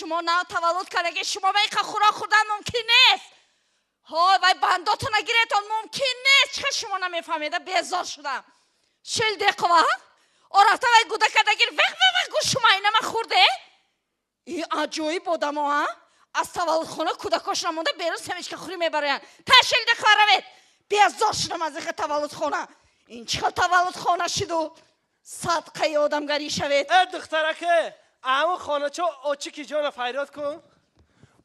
Шумо нав таваллуд кардаги, шумо ба иқа хӯрок хӯрдан мумкин нест. Ҳой, вай бандотона гиретон мумкин нест. Чӣ шумо намефаҳмеда? Безор шудам. Шилдеқова орафта вай гудака дагир, веқ веқ веқ гӯш, шумо инама хӯрде? И аҷоиб одамо, а? Аз таваллудхона кӯдакошона монда берун семечка хӯрӣ мебароянд. Та Шилдеқова равед. Безор шудам аз иха таваллудхона. Ин чӣ хел таваллудхона шиду? Садқаи одамгарӣ шавед. Э, духтараке, ҳамун хоначо очи ки ҷона файрод кун,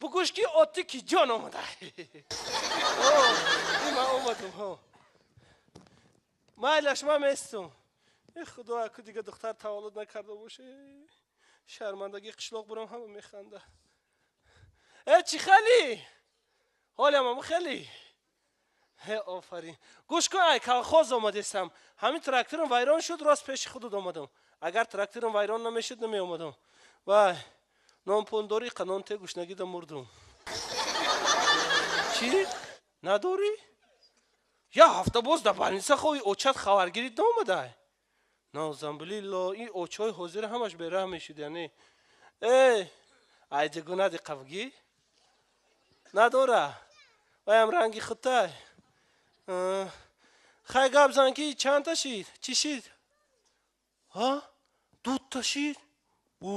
бугӯш ки оти ки ҷон омада. Ман омадум, майлаш, ман местум. Э, худо, аку дига духтар таваллуд накарда боше, шармандагӣ қишлоқ бурам, ҳама механда. Э, чӣ хели ҳолям? Ам хели. Э, офарин. Гӯш кун, ай колхоз омадестам. Ҳамин тракторам вайрон шуд, рост пеши худут омадам. Агар тракторам вайрон намешуд, намеомадам. Вай, нонпондорӣ? Қанонте, гушнагида мурдум. Чӣ надорӣ? Я ҳафта боз дар больница хоҳӣ, очат хабаргирит наомадай. Нозамбилилло, ин очҳои ҳозира ҳамаш бераҳм мешуд. Яъне э айҷагунади қавгӣ надора, ваям ранги хутай. Хай, гап зан, ки чандта шид, чӣ шид? Ҳа, дута шид? Ӯ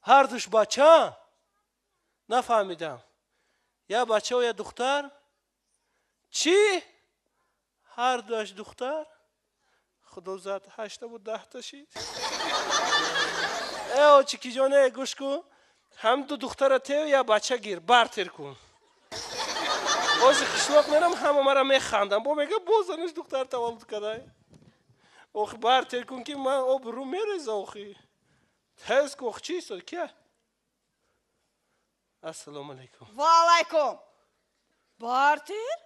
ҳардуш бача? Нафаҳмидам, я бачао, я духтар? Чӣ, ҳардуаш духтар? Худо зад, ҳаштаву 10та шид. Э, очикиҷоне, гӯш кун, ҳам ду духтара тев, я бача гир, бартер кун. Ози қишлоқ мерам, ҳама мара механдам, бо мега, боз занаш духтар таваллуд кардай. Охи, бартер кун, ки ман обрӯ мереза. Охи, тез ку. Охи, чӣ истод? Кия? Ассалому алайкум. Ва алайкум. Бартер?